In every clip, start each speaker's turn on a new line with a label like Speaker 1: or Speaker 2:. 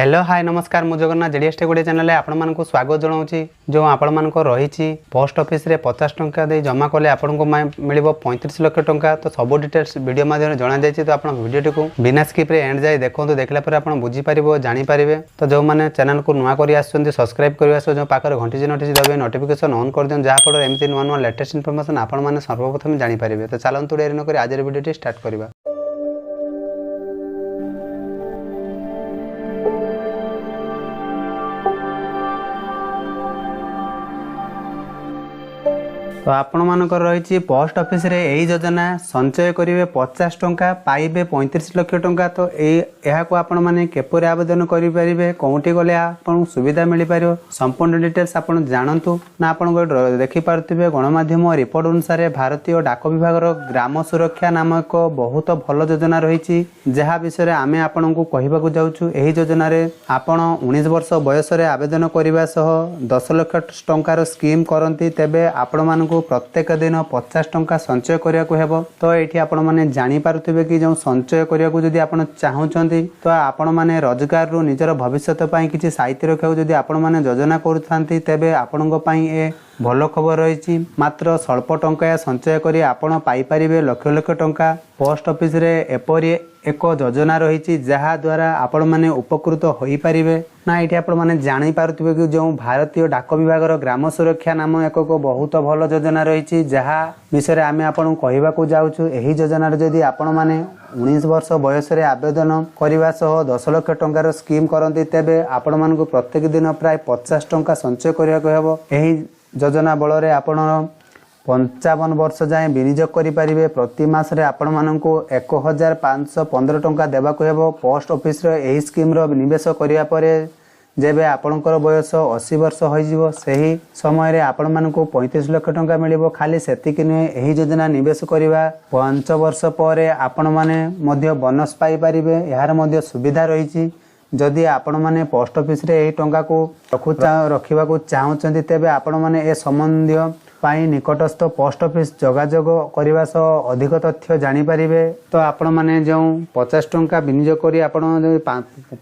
Speaker 1: Hello hi ନମସ୍କାର, ମୁଁ Jagannath. ଜେଡ଼ିଏସ୍ take Odia ଚ୍ୟାନେଲରେ ଆପଣମାନଙ୍କୁ ସ୍ୱାଗତ ଜଣାଉଛି। ଯେଉଁ ଆପଣମାନଙ୍କର ରହିଛି ପୋଷ୍ଟ ଅଫିସରେ 50 ଟଙ୍କା ଦେଇ ଜମା କଲେ ଆପଣଙ୍କୁ ମିଳିବ 35 ଲକ୍ଷ ଟଙ୍କା। ତ ସବୁ ଡିଟେଲ୍ସ ଭିଡ଼ିଓ ମାଧ୍ୟମରେ ଜଣାଯାଇଛି। ତ ଆପଣ ଭିଡ଼ିଓଟିକୁ ବିନା ସ୍କିପ୍ରେ ଏଣ୍ଡ ଯାଏ ଦେଖନ୍ତୁ। ଦେଖିଲା ପରେ ଆପଣ ବୁଝିପାରିବ, ଜାଣିପାରିବେ। ତ ଯେଉଁମାନେ ଚ୍ୟାନେଲକୁ ନୂଆ କରି ଆସୁଛନ୍ତି, ସବସ୍କ୍ରାଇବ୍ କରିବା ସହ ଯେଉଁ ପାଖରେ ଘଣ୍ଟି ଚିହ୍ନଟି ଦେବେ, ନୋଟିଫିକେସନ୍ ଅନ୍ କରିଦିଅନ୍ତୁ, ଯାହାଫଳରେ ଏମିତି ନୂଆ ନୂଆ ଲେଟେଷ୍ଟ ଇନଫର୍ମେସନ୍ ଆପଣମାନେ ସର୍ବପ୍ରଥମେ ଜାଣିପାରିବେ। ତ ଚାଲନ୍ତୁ, ଡେରି ନକରି ଆଜିର ଭିଡ଼ିଓଟି ଷ୍ଟାର୍ଟ କରିବା। ତ ଆପଣମାନଙ୍କର ରହିଛି ପୋଷ୍ଟ ଅଫିସରେ ଏହି ଯୋଜନା, ସଞ୍ଚୟ କରିବେ 50 ଟଙ୍କା, ପାଇବେ 35 ଲକ୍ଷ ଟଙ୍କା। ତ ଏହାକୁ ଆପଣମାନେ କିପରି ଆବେଦନ କରିପାରିବେ, କେଉଁଠି ଗଲେ ଆପଣଙ୍କୁ ସୁବିଧା ମିଳିପାରିବ, ସମ୍ପୂର୍ଣ୍ଣ ଡିଟେଲ୍ସ ଆପଣ ଜାଣନ୍ତୁ ନା। ଆପଣଙ୍କ ଦେଖିପାରୁଥିବେ, ଗଣମାଧ୍ୟମ ରିପୋର୍ଟ ଅନୁସାରେ ଭାରତୀୟ ଡାକ ବିଭାଗର ଗ୍ରାମ ସୁରକ୍ଷା ନାମକ ଏକ ବହୁତ ଭଲ ଯୋଜନା ରହିଛି, ଯାହା ବିଷୟରେ ଆମେ ଆପଣଙ୍କୁ କହିବାକୁ ଯାଉଛୁ। ଏହି ଯୋଜନାରେ ଆପଣ 19 ବର୍ଷ ବୟସରେ ଆବେଦନ କରିବା ସହ 10 ଲକ୍ଷ ଟଙ୍କାର ସ୍କିମ୍ କରନ୍ତି, ତେବେ ଆପଣମାନଙ୍କୁ ପ୍ରତ୍ୟେକ ଦିନ 50 ଟଙ୍କା ସଞ୍ଚୟ କରିବାକୁ ହେବ। ତ ଏଇଠି ଆପଣମାନେ ଜାଣିପାରୁଥିବେ କି ଯେଉଁ ସଞ୍ଚୟ କରିବାକୁ ଯଦି ଆପଣ ଚାହୁଁଛନ୍ତି, ତ ଆପଣମାନେ ରୋଜଗାରରୁ ନିଜର ଭବିଷ୍ୟତ ପାଇଁ କିଛି ସାଇତି ରଖିବାକୁ ଯଦି ଆପଣମାନେ ଯୋଜନା କରୁଥାନ୍ତି, ତେବେ ଆପଣଙ୍କ ପାଇଁ ଏ ଭଲ ଖବର ରହିଛି। ମାତ୍ର ସ୍ୱଳ୍ପ ଟଙ୍କା ସଞ୍ଚୟ କରି ଆପଣ ପାଇପାରିବେ ଲକ୍ଷ ଲକ୍ଷ ଟଙ୍କା। ପୋଷ୍ଟ ଅଫିସରେ ଏପରି ଏକ ଯୋଜନା ରହିଛି, ଯାହା ଦ୍ୱାରା ଆପଣମାନେ ଉପକୃତ ହୋଇପାରିବେ ନା। ଏଇଠି ଆପଣମାନେ ଜାଣିପାରୁଥିବେ କି ଯେଉଁ ଭାରତୀୟ ଡାକ ବିଭାଗର ଗ୍ରାମ ସୁରକ୍ଷା ନାମ ଏକ ବହୁତ ଭଲ ଯୋଜନା ରହିଛି, ଯାହା ବିଷୟରେ ଆମେ ଆପଣଙ୍କୁ କହିବାକୁ ଯାଉଛୁ। ଏହି ଯୋଜନାରେ ଯଦି ଆପଣମାନେ 19 ବର୍ଷ ବୟସରେ ଆବେଦନ କରିବା ସହ 10 ଲକ୍ଷ ଟଙ୍କାର ସ୍କିମ୍ କରନ୍ତି, ତେବେ ଆପଣମାନଙ୍କୁ ପ୍ରତ୍ୟେକ ଦିନ ପ୍ରାୟ 50 ଟଙ୍କା ସଞ୍ଚୟ କରିବାକୁ ହେବ। ଏହି ଯୋଜନା ବଳରେ ଆପଣ 55 ବର୍ଷ ଯାଏଁ ବିନିଯୋଗ କରିପାରିବେ। ପ୍ରତି ମାସରେ ଆପଣମାନଙ୍କୁ 1515 ଟଙ୍କା ଦେବାକୁ ହେବ। ପୋଷ୍ଟ ଅଫିସର ଏହି ସ୍କିମ୍ର ନିବେଶ କରିବା ପରେ ଯେବେ ଆପଣଙ୍କର ବୟସ 80 ବର୍ଷ ହୋଇଯିବ, ସେହି ସମୟରେ ଆପଣମାନଙ୍କୁ 35 ଲକ୍ଷ ଟଙ୍କା ମିଳିବ। ଖାଲି ସେତିକି ନୁହେଁ, ଏହି ଯୋଜନା ନିବେଶ କରିବା 5 ବର୍ଷ ପରେ ଆପଣମାନେ ମଧ୍ୟ ବୋନସ୍ ପାଇପାରିବେ। ଏହାର ମଧ୍ୟ ସୁବିଧା ରହିଛି। ଯଦି ଆପଣମାନେ ପୋଷ୍ଟ ଅଫିସରେ ଏହି ଟଙ୍କାକୁ ରଖିବାକୁ ଚାହୁଁଛନ୍ତି, ତେବେ ଆପଣମାନେ ଏ ସମ୍ବନ୍ଧୀୟ ପାଇଁ ନିକଟସ୍ଥ ପୋଷ୍ଟ ଅଫିସ ଯୋଗାଯୋଗ କରିବା ସହ ଅଧିକ ତଥ୍ୟ ଜାଣିପାରିବେ। ତ ଆପଣମାନେ ଯେଉଁ 50 ଟଙ୍କା ବିନିଯୋଗ କରି ଆପଣ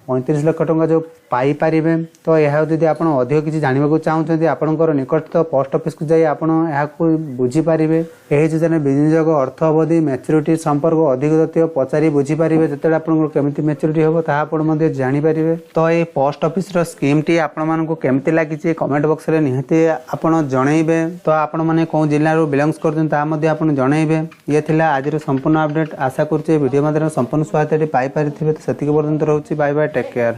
Speaker 1: 35 ଲକ୍ଷ ଟଙ୍କା ଯେଉଁ ପାଇପାରିବେ, ତ ଏହା ଯଦି ଆପଣ ଅଧିକ କିଛି ଜାଣିବାକୁ ଚାହୁଁଛନ୍ତି, ଆପଣଙ୍କର ନିକଟସ୍ଥ ପୋଷ୍ଟ ଅଫିସକୁ ଯାଇ ଆପଣ ଏହାକୁ ବୁଝିପାରିବେ। ଏହି ଯୋଜନା ବିନିଯୋଗ, ଅର୍ଥ ଅବଧି, ମ୍ୟାଚୁରିଟି ସମ୍ପର୍କ ଅଧିକ ତଥ୍ୟ ପଚାରି ବୁଝିପାରିବେ। ଯେତେବେଳେ ଆପଣଙ୍କର କେମିତି ମ୍ୟାଚୁରିଟି ହେବ, ତାହା ଆପଣ ମଧ୍ୟ ଜାଣିପାରିବେ। ତ ଏହି ପୋଷ୍ଟ ଅଫିସର ସ୍କିମ୍ଟି ଆପଣମାନଙ୍କୁ କେମିତି ଲାଗିଛି, କମେଣ୍ଟ ବକ୍ସରେ ନିହାତି ଆପଣ ଜଣେଇବେ। ତ ଆପଣମାନେ କେଉଁ ଜିଲ୍ଲାରୁ ବିଲଙ୍ଗସ୍ କରୁଛନ୍ତି, ତାହା ମଧ୍ୟ ଆପଣ ଜଣେଇବେ। ଇଏ ଥିଲା ଆଜିର ସମ୍ପୂର୍ଣ୍ଣ ଅପଡେଟ୍। ଆଶା କରୁଛି ଏ ଭିଡ଼ିଓ ମାଧ୍ୟମରେ ସମ୍ପୂର୍ଣ୍ଣ ସହାୟତାଟି ପାଇପାରିଥିବେ। ତ ସେତିକି ପର୍ଯ୍ୟନ୍ତ ରହୁଛି। Bye bye, take care.